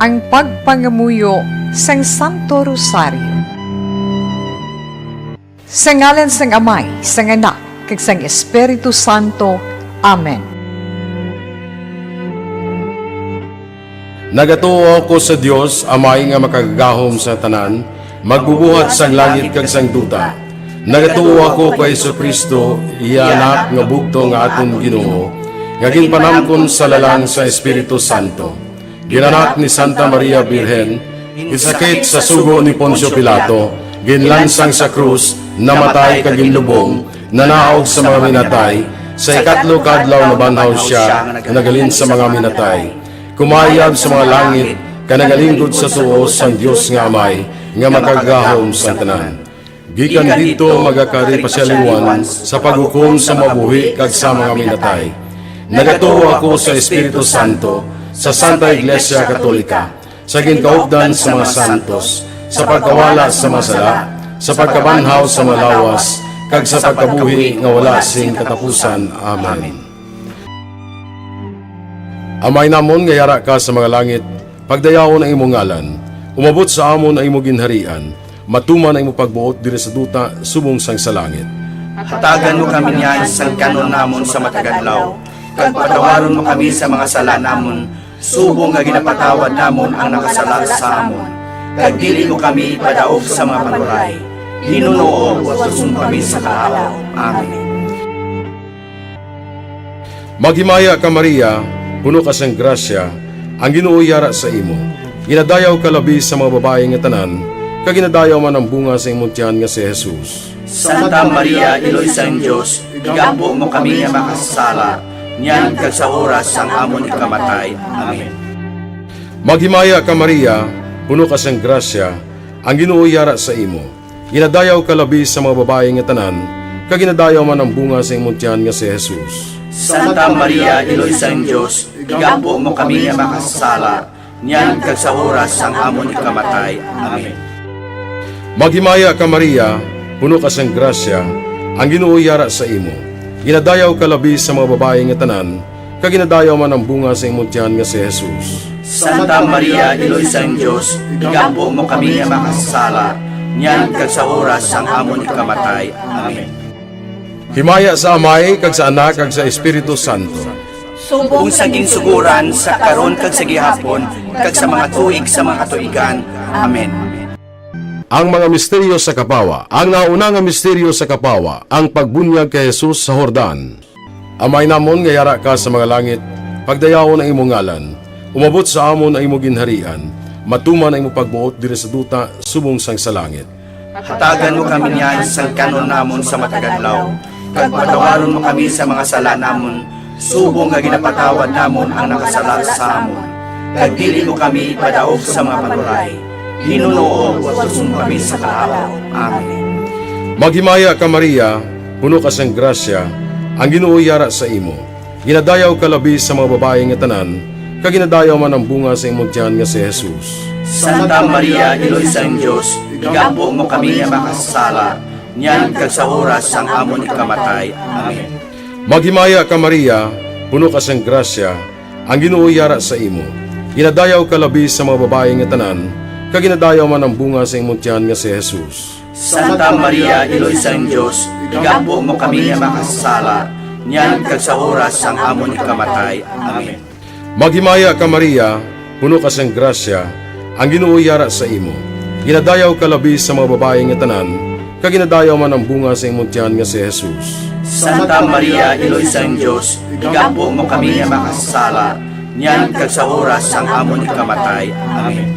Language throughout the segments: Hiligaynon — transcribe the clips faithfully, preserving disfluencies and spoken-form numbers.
Ang pagpangamuyo sang Santo Rosario. Sa ngalan sang Amay, sang Anak, kag sang Espiritu Santo. Amen. Nagatuo ako sa Dios, Amay nga makagagahom sa tanan, magbubuhat sang langit kag sang duta. Nagatuo ako kay Jesu-Cristo, iya Anak nga bugtong nga aton Ginoo, nga ginpanamkon sa lalang sa Espiritu Santo. Ginanak ni Santa Maria Birhen, ginsakit sa sugo ni Poncio Pilato, ginlansang sa krus, namatay kag ginlubong, nanaog sa mga minatay, sa ikatlo ka adlaw nabanhaw sia, naghalin sa mga minatay. Kumayab sa mga langit, kag nagalinggod sa tuo sang Dios nga Amay, nga makagagahom sang tanan. Gikan didto magakari pa sia liwat sa paghukom sa mabuhi kag sa mga minatay. Nagatuo ako sa Espiritu Santo, sa Santa Iglesia Katolika, sa ginkaupdan sa mga santos, sa pagkawala sa mga sala, sa pagkabanhaw sa mga lawas, kag sa pagkabuhi nga wala sing katapusan. Amen. Amay namon nga yara ka sa mga langit, pagdayawon ang imo ngalan. Umabot sa amon ang imo ginharian. Matuman ang imo pagbuot diri sa duta subong sang sa langit. Hatagan mo kami niyan sang kan-on namon sa matag adlaw, kag patawaron mo kami sa mga sala namon, subong nga ginapatawad namon ang nakasala sa amon. Kag dili mo kami ipadaog sa mga panuray. Ginoo, hugason mo kami sa kahawa. Amen. Maghimaya ka, Maria, puno ka sang grasya, ang Ginoo yara sa imo. Ginadayaw ka labi sa mga babayi nga tanan, kag ginadayaw man ang bunga sa imong tiyan nga si Jesus. Santa Maria, Iloy sang Dios, igampo mo kami nga makasasala, niyan kag sa oras sang amon ikamatay. Amen. Maghimaya ka, Maria, puno ka sang grasya, ang Ginoo yara sa imo. Ginadayaw ka labi sa mga babayi nga tanan, kag ginadayaw man ang bunga sa imong tiyan nga si Jesus. Santa Maria, Iloy sang Dios, igampo mo kami nga makasasala, niyan kag sa oras sang amon ikamatay. Amen. Maghimaya ka, Maria, puno ka sang grasya, ang Ginoo yara sa imo. Ginadayaw ka labi sa mga babayi nga tanan, kag ginadayaw man ang bunga sa imong tiyan nga si Jesus. Santa Maria, Iloy sang Dios, igampo mo kami nga makasasala, niyan kag sa oras sang amon ikamatay. Amen. Himaya sa Amay, kag sa Anak, kag sa Espiritu Santo. Subong sa ginsugoran, sa karon, kag sa gihapon, kag sa mga tuig sa mga katuigan. Amen. Ang mga misteryo sa kapawa. Ang nauna nga misteryo sa kapawa, ang pagbunyag kay Jesus sa Jordan. Amay namon nga yara ka sa mga langit, pagdayawon ang imo ngalan. Umabot sa amon ang imo ginharian. Matuman ang imo pagbuot diri sa duta subong sang sa langit. Hatagan mo kami niyan sang kan-on namon sa matag adlaw, kag patawaron mo kami sa mga sala namon, subong nga ginapatawad namon ang nakasala sa amon. Kag dili mo kami ipadaog sa mga panuray. Ginoo, hugason mo kami sa kahawa. Amen. Maghimaya ka, Maria, puno ka sang grasya, ang Ginoo yara sa imo. Ginadayaw ka labi sa mga babayi nga tanan, kag ginadayaw man ang bunga sa imong tiyan nga si Jesus. Santa Maria, Iloy sang Dios, igampo mo kami nga makasasala, niyan kag sa oras sang amon ikamatay. Amen. Maghimaya ka, Maria, puno ka sang grasya, ang Ginoo yara sa imo. Ginadayaw ka labi sa mga babayi nga tanan, kag ginadayaw man ang bunga sa imong tiyan nga si Jesus. Santa Maria, Iloy sang Dios, igampo mo kami nga makasasala, niyan kag sa oras sang amon ikamatay. Amen. Maghimaya ka, Maria, puno ka sang grasya, ang Ginoo yara sa imo. Ginadayaw ka labi sa mga babayi nga tanan, kag ginadayaw man ang bunga sa imong tiyan nga si Jesus. Santa Maria, Iloy sang Dios, igampo mo kami nga makasasala, niyan kag sa oras sang amon ikamatay. Amen.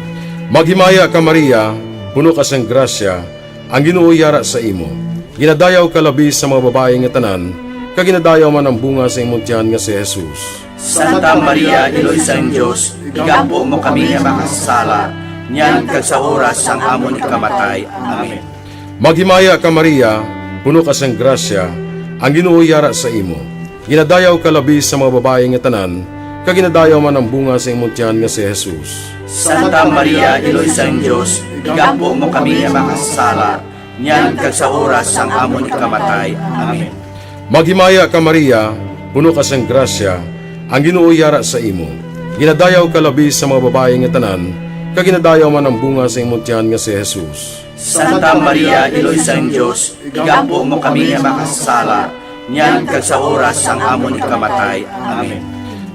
Maghimaya ka, Maria, puno ka sang grasya, ang Ginoo yara sa imo. Ginadayaw ka labi sa mga babayi nga tanan, kag ginadayaw man ang bunga sa imong tiyan nga si Jesus. Santa Maria, Iloy sang Dios, igampo mo kami nga makasasala, niyan kag sa oras sang amon ikamatay. Amen. Maghimaya ka, Maria, puno ka sang grasya, ang Ginoo yara sa imo. Ginadayaw ka labi sa mga babayi nga tanan, kag ginadayaw man ang bunga sa imong tiyan nga si Jesus. Santa Maria, Iloy sang Dios, igampo mo kami nga makasasala, niyan kag sa oras sang amon ikamatay. Amen. Maghimaya ka, Maria, puno ka sang grasya, ang Ginoo yara sa imo. Ginadayaw ka labi sa mga babayi nga tanan, kag ginadayaw man ang bunga sa imong tiyan nga si Jesus. Santa Maria, Iloy sang Dios, igampo mo kami nga makasasala, niyan kag sa oras sang amon ikamatay. Amen.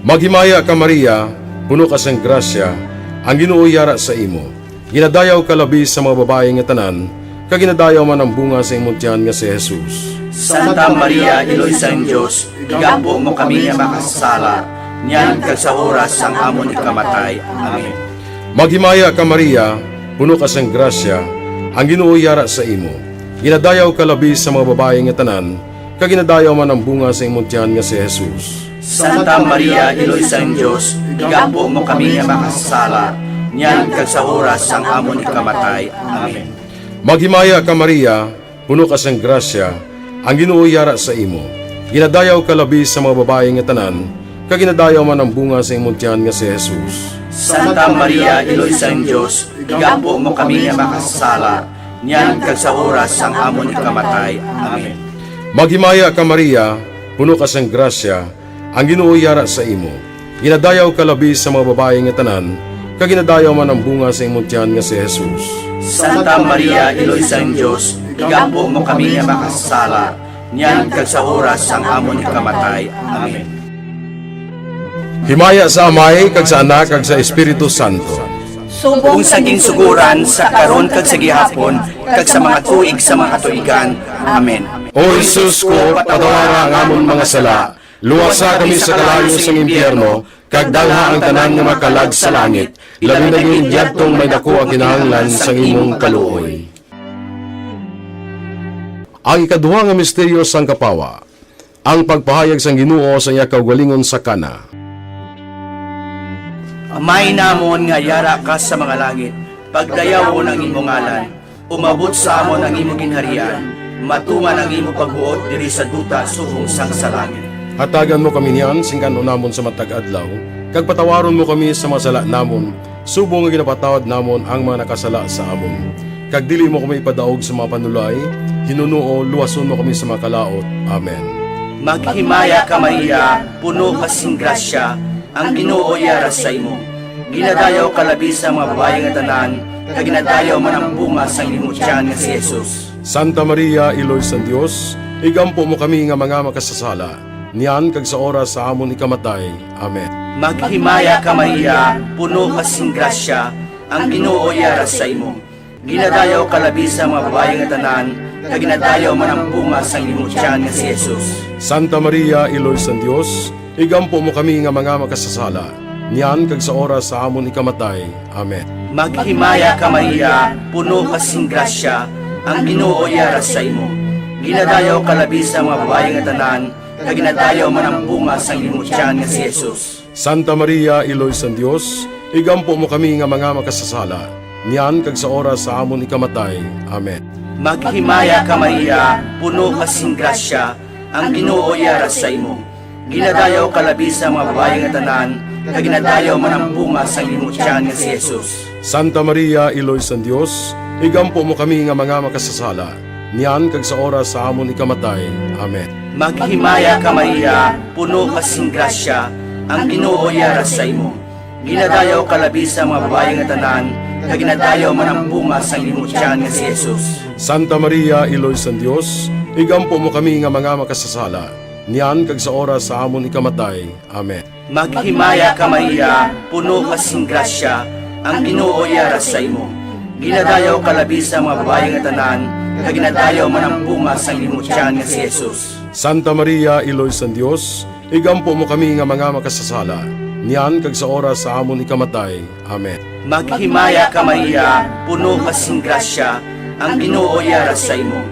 Maghimaya ka, Maria, puno ka sang grasya, ang Ginoo yara sa imo. Ginadayaw ka labi sa mga babayi nga tanan, kag ginadayaw man ang bunga sa imong tiyan nga si Jesus. Santa Maria, Iloy sang Dios, igampo mo kami nga makasasala, niyan kag sa oras sang amon ikamatay. Amen. Maghimaya ka, Maria, puno ka sang grasya, ang Ginoo yara sa imo. Ginadayaw ka labi sa mga babayi nga tanan, kag ginadayaw man ang bunga sa imong tiyan nga si Jesus. Santa Maria, Iloy sang Dios, igampo mo kami nga makasasala, niyan kag sa oras sang amon ikamatay. Amen. Maghimaya ka, Maria, puno ka sang grasya, ang Ginoo yara sa imo. Ginadayaw ka labi sa mga babayi nga tanan, kag ginadayaw man ang bunga sa imong tiyan nga si Jesus. Santa Maria, Iloy sang Dios, igampo mo kami nga makasasala, niyan kag sa oras sang amon ikamatay. Amen. Maghimaya ka, Maria, puno ka sang grasya, ang Ginoo yara sa imo. Ginadayaw ka labi sa mga babayi nga tanan, kag ginadayaw man ang bunga sa imong tiyan nga si Jesus. Santa Maria, Iloy sang Dios, igampo mo kami nga makasasala, niyan kag sa oras sang amon ikamatay. Amen. Himaya sa Amay, kag sa Anak, kag sa Espiritu Santo. Subong sa ginsuguran, sa karon, kag sa gihapon, kag sa mga tuig sa mga katuigan. Amen. O Jesus ko, patawara ang amon mga sala, luwasa kami sa kalayo sang impyerno, kag dalha ang tanan nga mga kalag sa langit, labi na gid yadtong may daku ang kinahanglan sang imong kaluoy. Ang ikaduha nga misteryo sang kapawa, ang pagpahayag sang Ginoo sa iya kaugalingon sa Cana. Amay namon nga yara ka sa mga langit, pagdayawon ang imo ngalan, umabot sa amon ang imo ginharian, matuman ang imo pagbuot diri sa duta subong sang sa langit. Hatagan mo kami niyan sing kan-on namon sa matag adlaw, kag patawaron mo kami sa mga sala namon, subong nga ginapatawad namon ang mga nakasala sa amon. Kag dili mo kami ipadaog sa mga panulay, hinunoo, luwason mo kami sa mga kalaut. Amen. Maghimaya ka, Maria, puno ka sing grasya, ang Ginoo yara sa imo. Ginadayaw ka labi sa mga babayi nga tanan, kag ginadayaw man ang bunga sang imo tiyan nga si Jesus. Santa Maria, Iloy sang Dios, igampo mo kami nga mga makasasala, niyan kag sa oras sa amon ikamatay. Amen. Maghimaya ka, Maria, puno ka sing grasya, ang Ginoo yara sa imo. Ginadayaw ka labi sa mga babayi nga tanan, kag ginadayaw man ang bunga sang imo tiyan nga si Jesus. Santa Maria, Iloy sang Dios, igampo mo kami nga mga makasasala, niyan kag sa oras sa amon ikamatay. Amen. Maghimaya ka, Maria, puno ka sing grasya, ang Ginoo yara sa imo. Ginadayaw ka labi sa mga babayi nga tanan, kag ginadayaw man ang bunga sang imo tiyan nga si Jesus. Santa Maria, Iloy sang Dios, igampo mo kami nga mga makasasala, niyan kag sa oras sa amon ikamatay. Amen. Maghimaya ka, Maria, puno ka sing grasya, ang Ginoo yara sa imo. Ginadayaw ka labi sa mga babayi nga tanan, kag ginadayaw man ang bunga sang imo tiyan nga si Jesus. Santa Maria, Iloy sang Dios, igampo mo kami nga mga makasasala, niyan kag sa oras sa amon ikamatay. Amen. Maghimaya ka, Maria, puno ka sing grasya, ang Ginoo yara sa imo. Ginadayaw ka labi sa mga babayi nga tanan, kag ginadayaw man ang bunga sang imo tiyan nga si Jesus. Santa Maria, Iloy sang Dios, igampo mo kami nga mga makasasala, niyan kag sa oras sa amon ikamatay. Amen. Maghimaya ka, Maria, puno ka sing grasya, ang Ginoo yara sa imo. Ginadayaw ka labi sa mga babayi nga tanan, kag ginadayaw man ang bunga sang imo tiyan nga si Jesus. Santa Maria, Iloy sang Dios, igampo mo kami nga mga makasasala, niyan kag sa oras sa amon ikamatay. Amen. Maghimaya ka, Maria, puno ka sing grasya, ang Ginoo yara sa imo.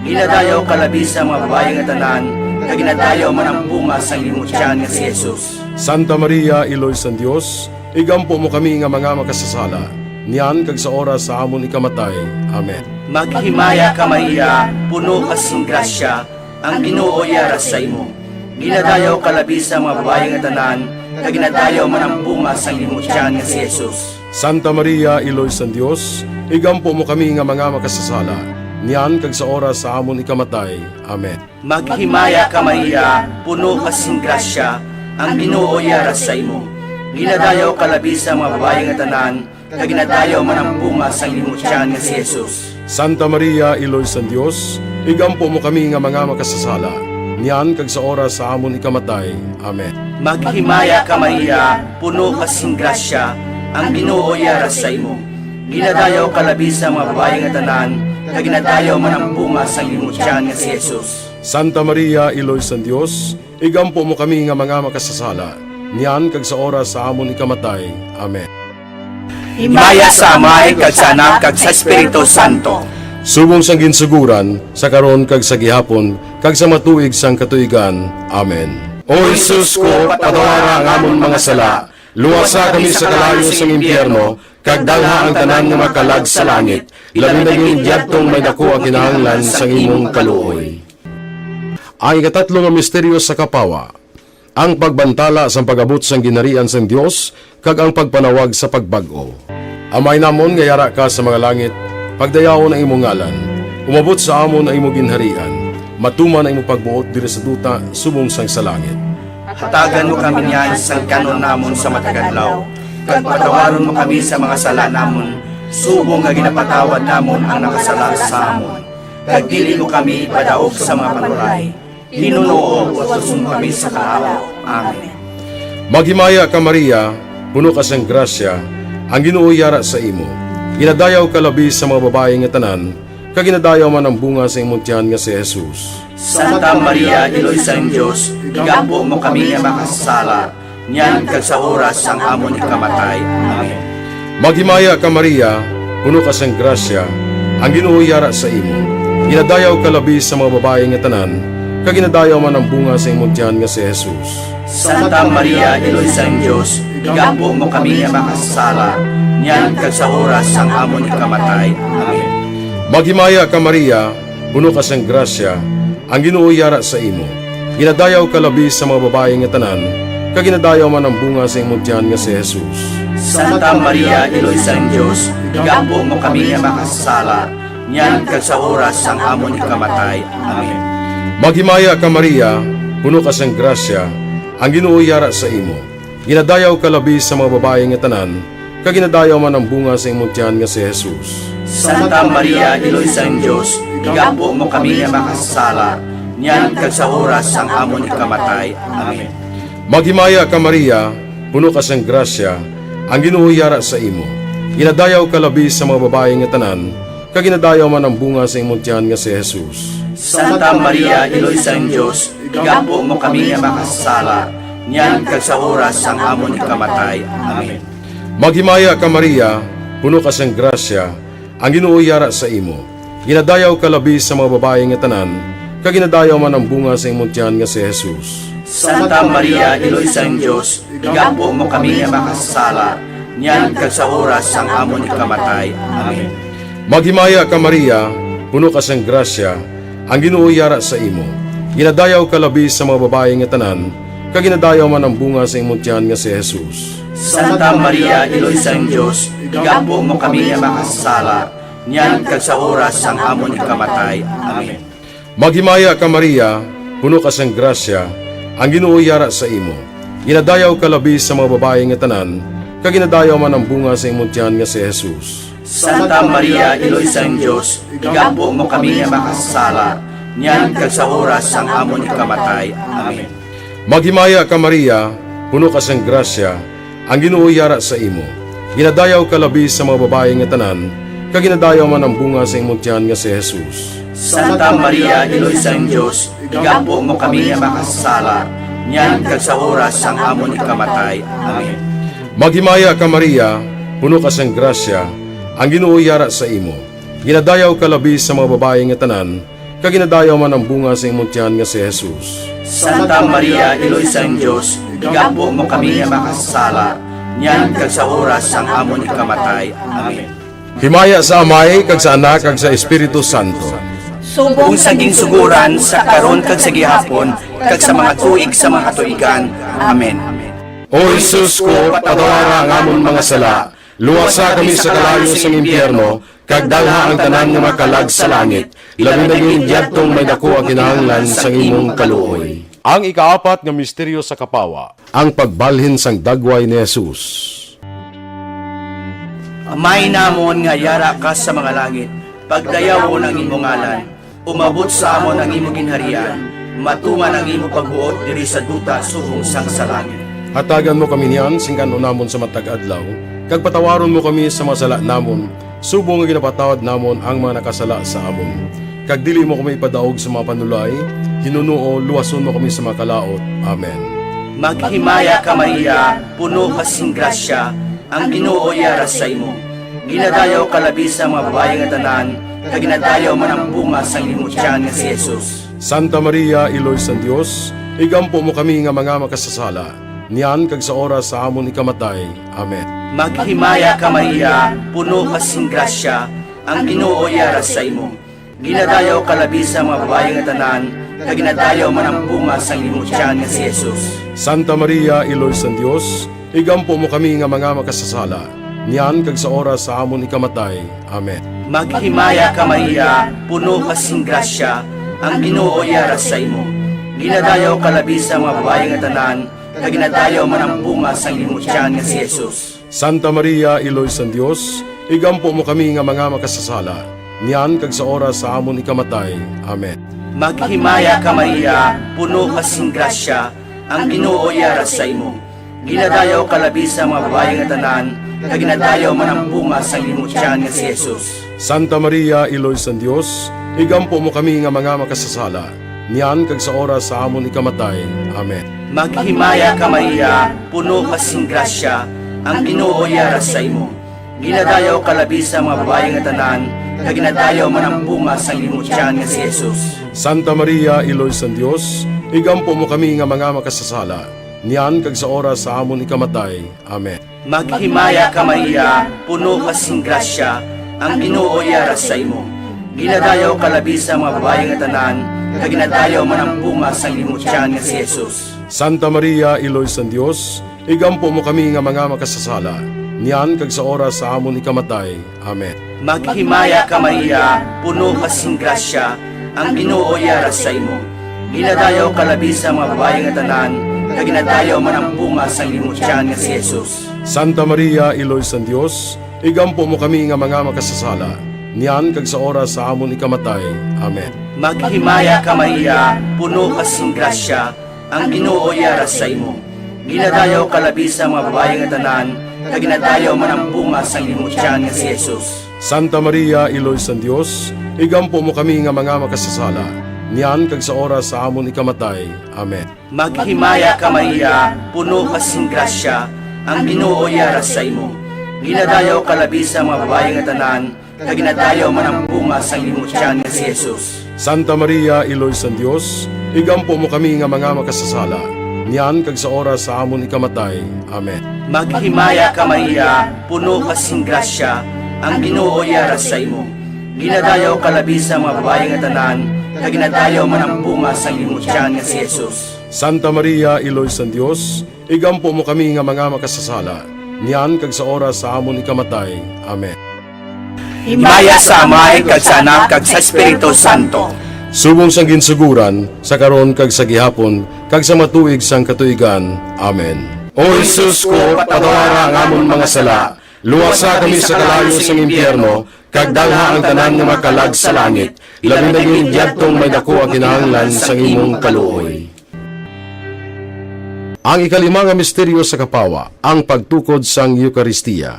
Ginadayaw ka labi sa mga babayi nga tanan, kag ginadayaw man ang bunga sang imo tiyan nga si Jesus. Santa Maria, Iloy sang Dios, igampo mo kami nga mga makasasala, niyan kag sa oras sa amon ikamatay. Amen. Maghimaya ka, Maria, puno ka sing grasya, ang Ginoo yara sa imo. Ginadayaw ka labi sa mga babayi nga tanan, kag ginadayaw man ang bunga sang imo tiyan nga si Jesus. Santa Maria, Iloy sang Dios, igampo mo kami nga mga makasasala, niyan kag sa oras sa amon ikamatay. Amen. Maghimaya ka, Maria, puno ka sing grasya, ang Ginoo yara sa imo. Ginadayaw ka labi sa mga babayi nga tanan, kag ginadayaw man ang bunga sang imong tiyan nga si Jesus. Santa Maria, Iloy sang Dios, igampo mo kami nga mga makasasala, niyan kag sa oras sa amon ikamatay. Amen. Maghimaya ka, Maria, puno ka sing grasya, ang Ginoo yara sa imo. Ginadayaw ka labi sa mga babayi nga tanan, kag ginadayaw man ang bunga sang imong tiyan nga si Jesus. Santa Maria, Iloy sang Dios, igampo mo kami nga mga makasasala, niyan kag sa oras sa amon ikamatay. Amen. Himaya sa Amay, kag sa Anak, kag sa Espiritu Santo. Subong sang ginsugoran, sa karon kag sa gihapon, kag sa mga tuig sang katuigan. Amen. O Jesus ko, patawara ang amon mga sala, luwasa kami sa kalayo sang impyerno, kag dalha ang tanan nga makalag sa langit, labi na gid yadtong may daku ang kinahanglan sang imong kaluoy. Ang ikatatlo nga misteryo sa kapawa, ang pagbantala sang pag-abot sang ginharian sang Dios kag ang pagpanawag sa pagbag-o. Amay namon nga yara ka sa mga langit, pagdayawon ang imong ngalan. Umabot sa amon ang imong ginharian. Matuman ang imong pagbuot diri sa duta subong sang sa langit. Hatagan mo kami niyan sang kan-on namon sa matag adlaw, kag patawaron mo kami sa mga sala namon, subong nga ginapatawad namon ang nakasala sa amon. Kag dili mo kami ipadaog sa mga panuray. Ginoo, uwaton mo kami sa kalawa. Amen. Maghimaya ka, Maria, puno ka sang grasya, ang Ginoo yara sa imo. Ginadayaw ka labi sa mga babayi nga tanan, kag ginadayaw man ang bunga sa imong tiyan nga si Jesus. Santa Maria, Iloy sang Dios, igampo mo kami nga makasasala, niyan kag sa oras sang amon ikamatay. Amen. Maghimaya ka, Maria, puno ka sang grasya, ang Ginoo yara sa imo. Ginadayaw ka labi sa mga babayi nga tanan, kag ginadayaw man ang bunga sa imong tiyan nga si Jesus. Santa Maria, Iloy sang Dios, igampo mo kami nga makasasala, niyan kag sa oras sang amon ikamatay. Amen. Maghimaya ka, Maria, puno ka sang grasya, ang Ginoo yara sa imo. Ginadayaw ka labi sa mga babayi nga tanan, kag ginadayaw man ang bunga sa imong tiyan nga si Jesus. Santa Maria, Iloy sang Dios, igampo mo kami nga makasasala, niyan kag sa oras sang amon ikamatay. Amen. Maghimaya ka, Maria, puno ka sang grasya, ang Ginoo yara sa imo. Ginadayaw ka labi sa mga babayi nga tanan, kag ginadayaw man ang bunga sa imong tiyan nga si Jesus. Santa Maria, Iloy sang Dios, igampo mo kami nga makasasala, niyan kag sa oras sang amon ikamatay. Amen. Maghimaya ka, Maria, puno ka sang grasya, ang Ginoo yara sa imo. Ginadayaw ka labi sa mga babayi nga tanan, kag ginadayaw man ang bunga sa imong tiyan nga si Jesus. Santa Maria, Iloy sang Dios, igampo mo kami nga makasasala, niyan kag sa oras sang amon ikamatay. Amen. Maghimaya ka, Maria, puno ka sang grasya, ang Ginoo yara sa imo. Ginadayaw ka labi sa mga babayi nga tanan, kag ginadayaw man ang bunga sa imong tiyan nga si Jesus. Santa Maria, Iloy sang Dios, igampo mo kami nga makasasala, niyan kag sa oras sang amon ikamatay. Amen. Maghimaya ka, Maria, puno ka sang grasya, ang Ginoo yara sa imo. Ginadayaw ka labi sa mga babayi nga tanan, kag ginadayaw man ang bunga sa imong tiyan nga si Jesus. Santa Maria, Iloy sang Dios, igampo mo kami nga makasasala, niyan kag sa oras sang amon ikamatay. Amen. Maghimaya ka, Maria, puno ka sang grasya, ang Ginoo yara sa imo. Ginadayaw ka labi sa mga babayi nga tanan, kag ginadayaw man ang bunga sa imong tiyan nga si Jesus. Santa Maria, Iloy sang Dios, igampo mo kami nga makasasala, niyan kag sa oras sang amon ikamatay. Amen. Maghimaya ka, Maria, puno ka sang grasya, ang Ginoo yara sa imo. Ginadayaw ka labi sa mga babayi nga tanan, kag ginadayaw man ang bunga sa imong tiyan nga si Jesus. Santa Maria, Iloy sang Dios, igampo mo kami nga makasasala, niyan kag sa oras sang amon ikamatay. Amen. Maghimaya ka, Maria, puno ka sang grasya, ang Ginoo yara sa imo. Ginadayaw ka labi sa mga babayi nga tanan, kag ginadayaw man ang bunga sa imong tiyan nga si Jesus. Santa Maria, Iloy sang Dios, igampo mo kami nga makasasala, niyan kag sa oras sang amon ikamatay. Amen. Himaya sa Amay, kag sa Anak, kag sa Espiritu Santo. Subong sa ginsugoran, sa karon, kag sa gihapon, kag sa mga tuig sa mga katuigan. Amen. O Jesus ko, patawara ang amon mga sala, luwasa kami sa kalayo sang impyerno, kag dalha ang tanan nga makalag sa langit, labi na gid yadtong may daku ang kinahanglan sang imong kaluoy. Ang ikaapat nga misteryo sa kapawa, ang pagbalhin sang dagway ni Jesus. Amay namon nga yara ka sa mga langit, pagdayawon ang imo ngalan, umabot sa amon ang imo ginharian, matuman ang imo pagbuot diri sa duta subong sang sa langit. Hatagan mo kami niyan sing kan-on namon sa matag adlaw, kag patawaron mo kami sa mga sala namon, subong nga ginapatawad namon ang mga nakasala sa amon. Kag dili mo kami ipadaog sa mga panulay, hinunoo, luwason mo kami sa mga kalaut. Amen. Maghimaya ka, Maria, puno ka sing grasya, ang Ginoo yara sa imo. Ginadayaw ka labi sa mga babayi nga tanan, kag ginadayaw man ang bunga sang imo tiyan nga si Jesus. Santa Maria, Iloy sang Dios, igampo mo kami nga mga makasasala, niyan kag sa oras sa amon ikamatay. Amen. Maghimaya ka, Maria, puno ka sing grasya, ang Ginoo yara sa imo. Ginadayaw ka labi sa mga babayi nga tanan, kag ginadayaw man ang bunga sang imo tiyan nga si Jesus. Santa Maria, Iloy sang Dios, igampo mo kami nga mga makasasala, niyan kag sa oras sa amon ikamatay. Amen. Maghimaya ka, Maria, puno ka sing grasya, ang Ginoo yara sa imo. Ginadayaw ka labi sa mga babayi nga tanan, kag ginadayaw man ang bunga sang imo tiyan nga si Jesus. Santa Maria, Iloy sang Dios, igampo mo kami nga mga makasasala, niyan kag sa oras sa amon ikamatay. Amen. Maghimaya ka, Maria, puno ka sing grasya, ang Ginoo yara sa imo. Ginadayaw ka labi sa mga babayi nga tanan, kag ginadayaw man ang bunga sang imo tiyan nga si Jesus. Santa Maria, Iloy sang Dios, igampo mo kami nga mga makasasala, niyan kag sa oras sa amon ikamatay. Amen. Maghimaya ka, Maria, puno ka sing grasya, ang Ginoo yara sa imo. Ginadayaw ka labi sa mga babayi nga tanan, kag ginadayaw man ang bunga sang imo tiyan nga si Jesus. Santa Maria, Iloy sang Dios, igampo mo kami nga mga makasasala, niyan kag sa oras sa amon ikamatay. Amen. Maghimaya ka, Maria, puno ka sing grasya, ang Ginoo yara sa imo. Ginadayaw ka labi sa mga babayi nga tanan, kag ginadayaw man ang bunga sang imo tiyan nga si Jesus. Santa Maria, Iloy sang Dios, igampo mo kami nga mga makasasala, niyan kag sa oras sa amon ikamatay. Amen. Maghimaya ka, Maria, puno ka sing grasya, ang Ginoo yara sa imo. Ginadayaw ka labi sa mga babayi nga tanan, kag ginadayaw man ang bunga sang imo tiyan nga si Jesus. Santa Maria, Iloy sang Dios, igampo mo kami nga mga makasasala, niyan kag sa oras sa amon ikamatay. Amen. Maghimaya ka, Maria, puno ka sing grasya, ang Ginoo yara sa imo. Ginadayaw ka labi sa mga babayi nga tanan, kag ginadayaw man ang bunga sang imo tiyan nga si Jesus. Santa Maria, Iloy sang Dios, igampo mo kami nga mga makasasala, niyan kag sa oras sa amon ikamatay. Amen. Maghimaya ka, Maria, puno ka sing grasya, ang Ginoo yara sa imo. Ginadayaw ka labi sa mga babayi nga tanan, kag ginadayaw man ang bunga sang imo tiyan nga si Jesus. Santa Maria, Iloy sang Dios, igampo mo kami nga mga makasasala, niyan kag sa oras sa amon ikamatay. Amen. Maghimaya ka, Maria, puno ka sing grasya, ang Ginoo yara sa imo. Ginadayaw ka labi sa mga babayi nga tanan, kag ginadayaw man ang bunga sang imo tiyan nga si Jesus. Santa Maria, Iloy sang Dios, igampo mo kami nga mga makasasala, niyan kag sa oras sa amon ikamatay. Amen. Himaya sa Amay, kag sa Anak, kag sa Espiritu Santo. Subong sang ginsugoran, sa karon, kag sa gihapon, kag sa mga tuig sang katuigan. Amen. O Jesus ko, patawara ang amon mga sala, luwasa kami sa kalayo sang impyerno, kag dalha ang tanan nga mga kalag sa langit, labi na gid yadtong may daku ang kinahanglan sang imong kaluoy. Ang ikalima nga misteryo sa kapawa, ang pagtukod sang Eukaristia.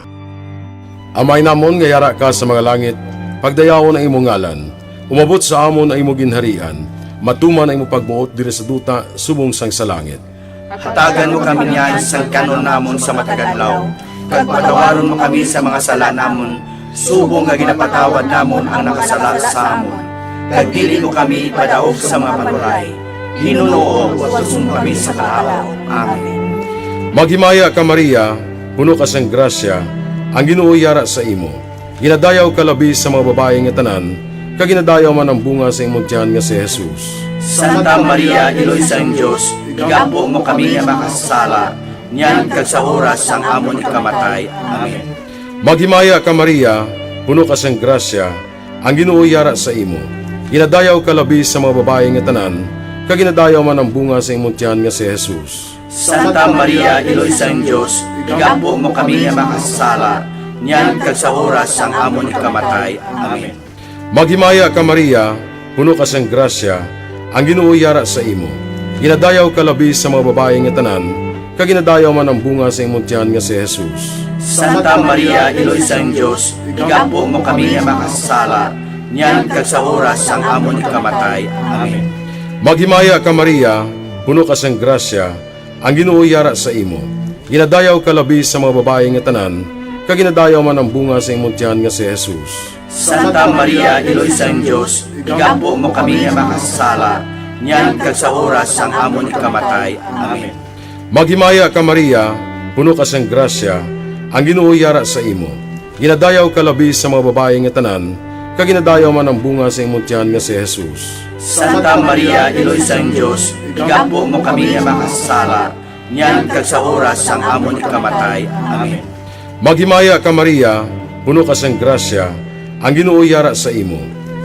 Amay namon nga yara ka sa mga langit, pagdayawon ang imo ngalan, umabot sa amon ang imo ginharian, matuman ang imo pagbuot diri sa duta subong sang sa langit. Hatagan mo kami niyan sang kan-on namon sa matag adlaw, kag patawaron mo kami sa mga sala namon, subong nga ginapatawad namon ang nakasala sa amon. Kag dili mo kami ipadaog sa mga panulay, hinunoo, luwason mo kami sa kalaut. Amen. Maghimaya ka, Maria, puno ka sang grasya, ang Ginoo yara sa imo. Ginadayaw ka labi sa mga babayi nga tanan, kag ginadayaw man ang bunga sa imong tiyan nga si Jesus. Santa Maria, Iloy sang Dios, igampo mo kami nga makasasala, niyan kag sa oras sang amon ikamatay. Amen. Maghimaya ka, Maria, puno ka sang grasya, ang Ginoo yara sa imo. Ginadayaw ka labi sa mga babayi nga tanan, kag ginadayaw man ang bunga sa imong tiyan nga si Jesus. Santa Maria, Iloy sang Dios, igampo mo kami nga makasasala, niyan kag sa oras sang amon ikamatay. Amen. Maghimaya ka, Maria, puno ka sang grasya, ang Ginoo yara sa imo. Ginadayaw ka labi sa mga babayi nga tanan, kag ginadayaw man ang bunga sa imong tiyan nga si Jesus. Santa Maria, Iloy sang Dios, igampo mo kami nga makasasala, niyan kag sa oras sang amon ikamatay. Amen. Maghimaya ka, Maria, puno ka sang grasya, ang Ginoo yara sa imo. Ginadayaw ka labi sa mga babayi nga tanan, kag ginadayaw man ang bunga sa imong tiyan nga si Jesus. Santa Maria, Iloy sang Dios, igampo mo kami nga makasasala, niyan kag sa oras sang amon ikamatay. Amen. Maghimaya ka, Maria, puno ka sang grasya, ang Ginoo yara sa imo. Ginadayaw ka labi sa mga babayi nga tanan, kag ginadayaw man ang bunga sa imong tiyan nga si Jesus. Santa Maria, Iloy sang Dios, igampo mo kami nga makasasala, niyan kag sa oras sang amon ikamatay. Amen. Maghimaya ka, Maria, puno ka sang grasya, ang Ginoo yara sa imo.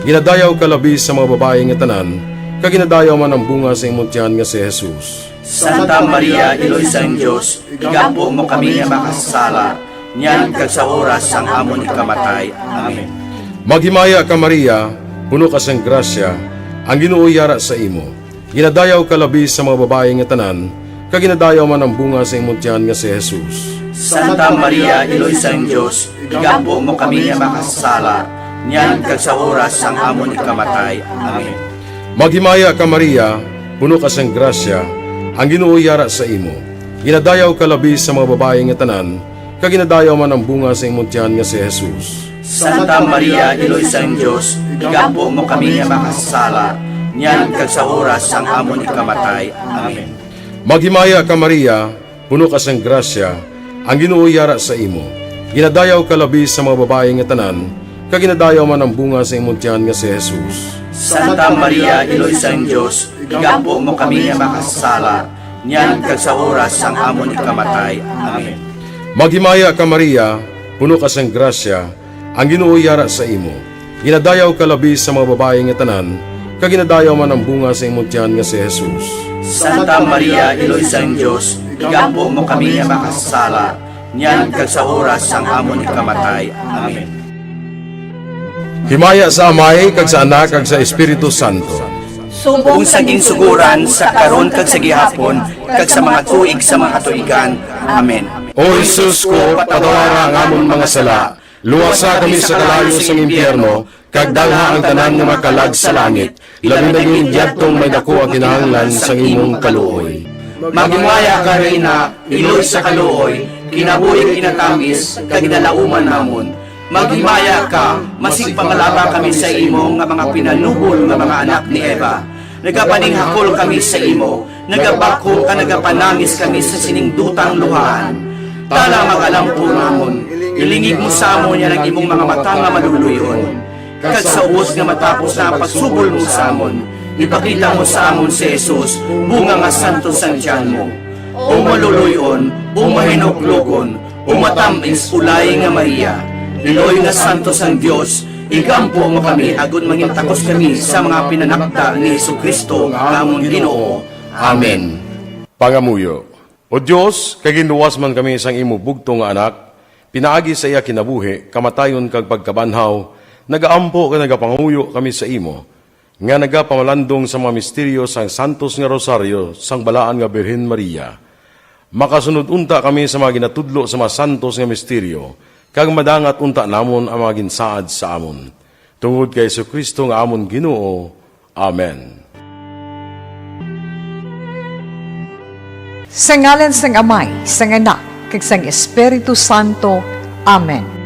Ginadayaw ka labi sa mga babayi nga tanan, kag ginadayaw man ang bunga sa imong tiyan nga si Jesus. Santa Maria, Iloy sang Dios, igampo mo kami nga makasasala, niyan kag sa oras sang amon ikamatay. Amen. Maghimaya ka, Maria, puno ka sang grasya, ang Ginoo yara sa imo. Ginadayaw ka labi sa mga babayi nga tanan, kag ginadayaw man ang bunga sa imong tiyan nga si Jesus. Santa Maria, Iloy sang Dios, igampo mo kami nga makasasala, niyan kag sa oras sang amon ikamatay. Amen. Maghimaya ka, Maria, puno ka sang grasya, ang Ginoo yara sa imo. Ginadayaw ka labi sa mga babayi nga tanan, kag ginadayaw man ang bunga sa imong tiyan nga si Jesus. Santa Maria, Iloy sang Dios, igampo mo kami nga makasasala, niyan kag sa oras sang amon ikamatay. Amen. Maghimaya ka, Maria, puno ka sang grasya, ang Ginoo yara sa imo. Ginadayaw ka labi sa mga babayi nga tanan, kag ginadayaw man ang bunga sa imong tiyan nga si Jesus. Santa Maria, Iloy sang Dios, igampo mo kami nga makasasala, niyan kag sa oras sang amon ikamatay. Amen. Maghimaya ka, Maria, puno ka sang grasya, ang Ginoo yara sa imo. Ginadayaw ka labi sa mga babayi nga tanan, kag ginadayaw man ang bunga sa imong tiyan nga si Jesus. Santa Maria, Iloy sang Dios, igampo mo kami nga makasasala, niyan kag sa oras sang amon ikamatay. Amen. Himaya sa Amay, kag sa Anak, kag sa Espiritu Santo. Subong sa ginsugoran, sa karon, kag sa gihapon, kag sa mga tuig sa mga katuigan. Amen. O Jesus ko, patawara ang amon mga sala, luwasa kami sa kalayo sang impyerno, kag dalha ang tanan nga mga kalag sa langit, labi na gid yadtong may daku ang kinahanglan sang imong kaluoy. Maghimaya ka, Reyna, iloy sa kaluoy, kinabuhi kinatamis, kag ginalauman namon. Maghimaya ka, masig pangalaba kami sa imo nga mga pinanubol nga mga anak ni Eva. Nagapaninghakol kami sa imo, nagabakho ka, nagapanangis kami sa sining dutang luhaan. Tala, mag-alampo namon, ilingig mo sa amon yan ang imong mga mata nga maluluy-on. Kag sa ubos nga matapos na ang pagsubol mo sa amon, ipakita mo sa amon si Jesus, bunga nga santos sang tiyan mo. O maluluy-on, o mahinuklogon, o matamis, ulay nga Maria, iloy nga santos sang Dios, igampo mo kami agod mangin takos kami sa mga pinanakda ni Jesu-Cristo nga amon Ginoo. Amen. Pangamuyo. O Dios, kay ginluwas man kami sang imo bugtong nga Anak, pinaagi sa iya kinabuhi, kamatayon, kag pagkabanhaw, nagaampo kag nagapangamuyo kami sa imo, nga nagapamalandong sa mga misteryo sang santos nga rosaryo sang balaan nga Birhen Maria. Makasunod unta kami sa mga ginatudlo sa mga santos nga misteryo, kag madangat unta namon ang mga ginsaad sa amon. Tungod kay Jesu-Cristo nga amon Ginoo. Amen. Sa ngalan sang Amay, sang Anak, kag sang Espiritu Santo. Amen.